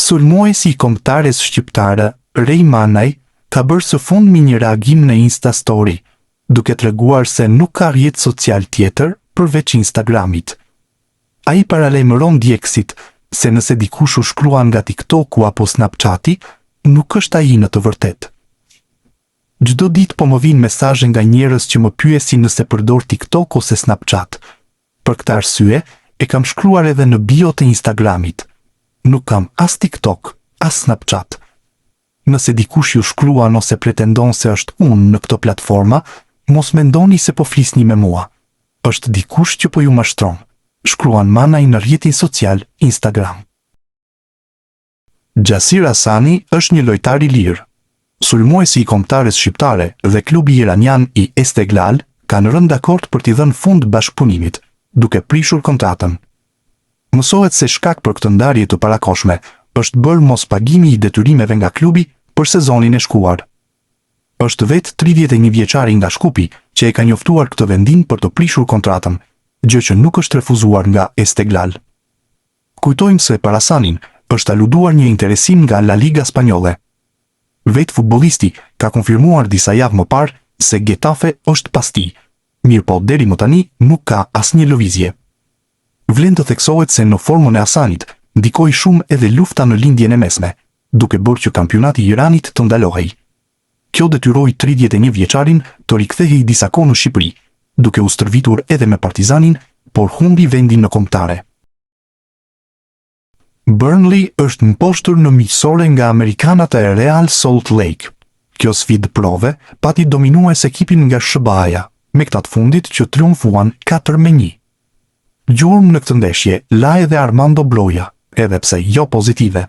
Sulmuesi i kombëtares shqiptare, Rey Manaj, ka bërë së fundmi një reagim në Insta Story, duke treguar se nuk ka rrjet social tjetër përveç Instagramit. Ai paralajmëron ndjekësit se nëse dikush u shkruan nga TikToku apo Snapchati, nuk është ai në të vërtetë. Çdo ditë po më vijnë mesazhe nga njerëz që më pyesin nëse përdor TikTok ose Snapchat. Për këtë arsye, e kam shkruar edhe në bio të Instagramit. Nuk kam as TikTok, as Snapchat. Nëse dikush ju shkruan ose pretendon se është unë në këto platforma, mos mendoni se po flisni me mua. Është dikush që po ju mashtron, shkruan Manaj në rrjetin social Instagram. Jasir Asani është një lojtar i lirë. Sulmuesi i kombëtares shqiptare dhe klubi iranian i Esteghlal kanë rënë dakord për t'i dhënë fund bashkëpunimit, duke prishur kontratën. Mësohet se shkak për këtë ndarje të parakohshme është bërë mospagimi i detyrimeve nga klubi për sezonin e shkuar. Është vetë 31 vjeçari nga Shkupi që e ka njoftuar këtë vendim për të prishur kontratën, gjë që nuk është refuzuar nga Esteghlal. Kujtojmë se për Asanin është aluduar një interesim nga La Liga spanjolle. Vetë futbollisti ka konfirmuar disa javë më parë se Getafe është pas tij, mirëpo deri më tani nuk ka asnjë lëvizje. Vlen të theksohet se në formën e Asanit ndikoi shumë edhe lufta në Lindjen e Mesme, duke bërë që kampionati i Iranit të ndalohej. Kjo detyroi 31 vjeçarin të rikthehej disa kohë në Shqipëri, duke u stërvitur edhe me Partizanin, por humbi vendin në kombëtare. Burnley është mposhtur në miqësore nga amerikanët e Real Salt Lake. Kjo sfidë prove pati dominues ekipin nga SHBA-ja, me këta të fundit që triumfuan 4-1. Gjurmë në këtë ndeshje la edhe Armando Broja, edhe pse jo pozitive.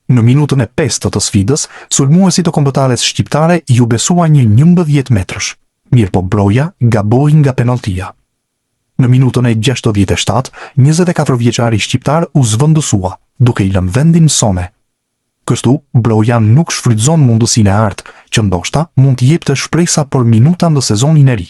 Në minutën e pestë të sfidës, sulmuesit të kombëtares shqiptare iu besua një 11 metrësh, mirëpo Broja gaboi nga penalltia. Në minutën e 67, 24 vjeçari shqiptar u zëvendësua, duke i lënë vendin Sone. Kështu, Broja nuk shfrytëzon mundësinë e artë, që ndoshta mund t'i jepte shpresa për minuta në sezonin e ri.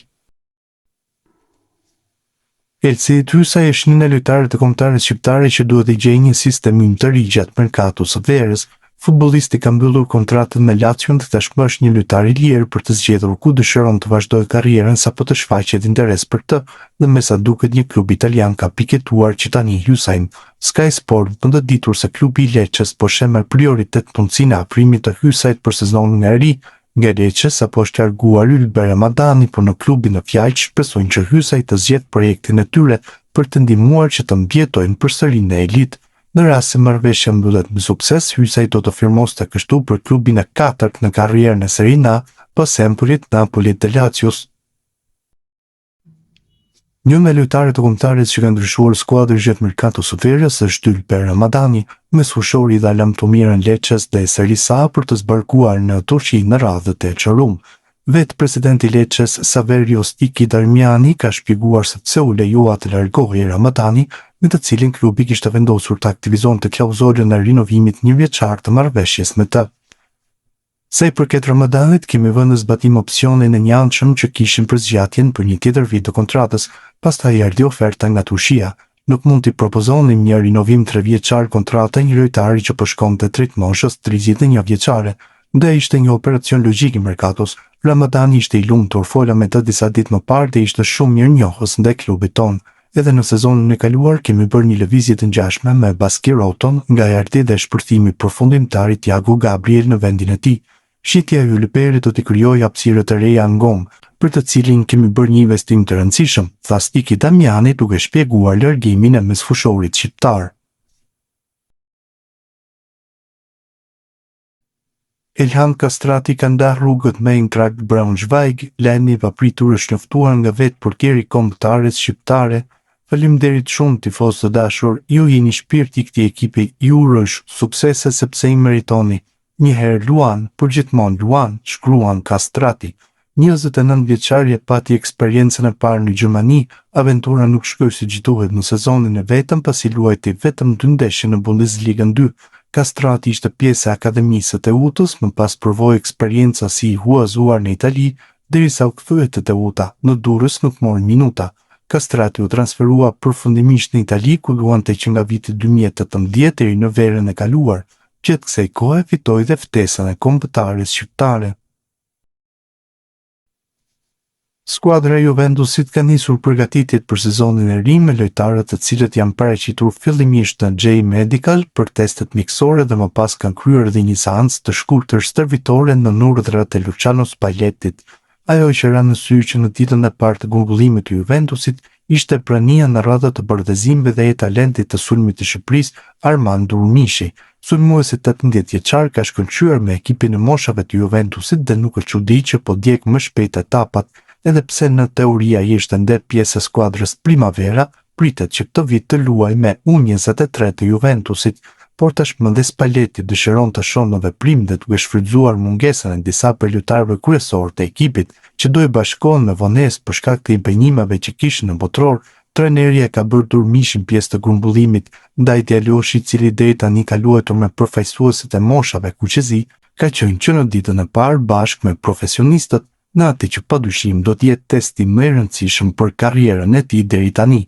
Elseid Hysaj është një nga lojtarët e kombëtares shqiptare që duhet të gjejë një sistemim të ri gjatë merkatos së verës. Futbollisti ka mbyllur kontratën me Lazion dhe tashmë është një lojtar i lirë për të zgjedhur ku dëshiron të vazhdojë karrierën sapo të shfaqet interes për të dhe me sa duket një klub italian ka piketuar që tani Hysajn. Sky Sport bën të ditur se klubi i Lecces po sheh me prioritet mundësinë e afrimit të Hysajt për sezonin e ri Nga Lecce sapo është larguar Ylber Ramadani, por në klubin në fjalë shpresojnë që Hysaj të zgjedhë projektin e tyre për të ndihmuar që të mbijetojnë përsëri në elitë. Në rast se marrëveshja mbyllet me sukses, Hysaj do të firmoste kështu për klubin e katërt në karrierën e Serie A, pas Empolit, Napolit dhe Lazios. Një nga lojtarët e kombëtares që ka ndryshuar skuadër gjatë merkatos së verës është Ylber Ramadani, mesfushori dha lamtumirën Lecces dhe Serisë A për të zbarkuar në Turqi në radhët e Çorum. Vetë presidenti i Lecces, Saverio Sticchi Damiani ka shpjeguar se pse u lejua të largohej Ramadani, me të cilin klubi kishte vendosur të aktivizonte klauzolën e rinovimit njëvjeçar të marrëveshjes me të. Sa i përket Ramadanit, kemi vënë në zbatim opsionin e njëanshëm që kishim për zgjatjen për një tjetër vit të kontratës, pastaj erdhi oferta nga Turqia. Nuk mund t'i propozonim një rinovim trevjeçar kontrate një lojtari që po shkonte drejt moshës 31 vjeçare. Dhe ishte një operacion logjik i merkatos. Ramadani ishte i lumtur, fola me të disa ditë më parë dhe ishte shumë mirënjohës ndaj klubit tonë. Edhe në sezonin e kaluar kemi bërë një lëvizje të ngjashme me Baschirotton nga erdhi dhe shpërthimi përfundimtar i Tiago Gabriel në vendin e tij. Shitja e Ylberit do t'i krijojë hapësira të reja Ngom, për të cilin kemi bërë një investim të rëndësishëm, tha Sticchi Damiani duke shpjeguar largimin e mesfushorit shqiptar. Elhan Kastrati ka ndarë rrugët me Eintracht Braunschweig, lajmi i papritur është njoftuar nga vetë portieri i kombëtares shqiptare. Faleminderit shumë tifozë të dashur, ju jeni shpirti i këtij ekipi, ju uroj suksese sepse i meritoni. Një herë Luan, përgjithmonë Luan, shkruan Kastrati. 29 vjeçari e pati eksperiencën e parë në Gjermani, aventura nuk shkoi siç duhet në sezonin e vetëm pasi luajti vetëm dy ndeshje në Bundesligën 2. Kastrati ishte pjesë e Akademisë së Teutës, më pas provoi eksperienca si i huazuar në Itali, derisa u kthye te Teuta. Në Durrës nuk mori minuta. Kastrati u transferua përfundimisht në Itali ku luante që nga viti 2018 deri në verën e kaluar. Gjatë kësaj kohe fitoi dhe ftesën e kombëtares shqiptare. Skuadra e Juventusit ka nisur përgatitjet për sezonin e ri me lojtarët të cilët janë paraqitur fillimisht në J Medical për testet mjekësore dhe më pas kanë kryer edhe një seancë të shkurtër stërvitore nën urdhrat e Luciano Spallettit. Ajo që ra në sy që në ditën e parë të grumbullimit të Juventusit ishte prania në radhët e bardhezinjve dhe e talentit të sulmit të Shqipërisë, Armand Durmishi. Sulmuesi 18 vjeçar ka shkëlqyer me ekipin e moshave të Juventusit dhe nuk është çudi që po djeg më shpejt etapat, edhe pse në teori ai është ende pjesë e skuadrës Primavera, pritet që këtë vit të luajë me U23 të Juventusit, por tashmë dhe Spalletti dëshiron ta shohë në veprim dhe duke shfrytëzuar mungesën e disa prej lojtarëve kryesorë të ekipit, që do i bashkohen me vonesë për shkak të impenjimeve që kishin në Botëror, Trajneri e ka bërë Durmishin pjesë të grumbullimit, ndaj djaloshi i cili deri tani ka luajtur me përfaqësuesit e moshave kuqezi, ka qenë që në ditën e parë bashkë me profesionistët në atë që padyshim do të jetë testi më i rëndësishëm për karrierën e tij deri tani.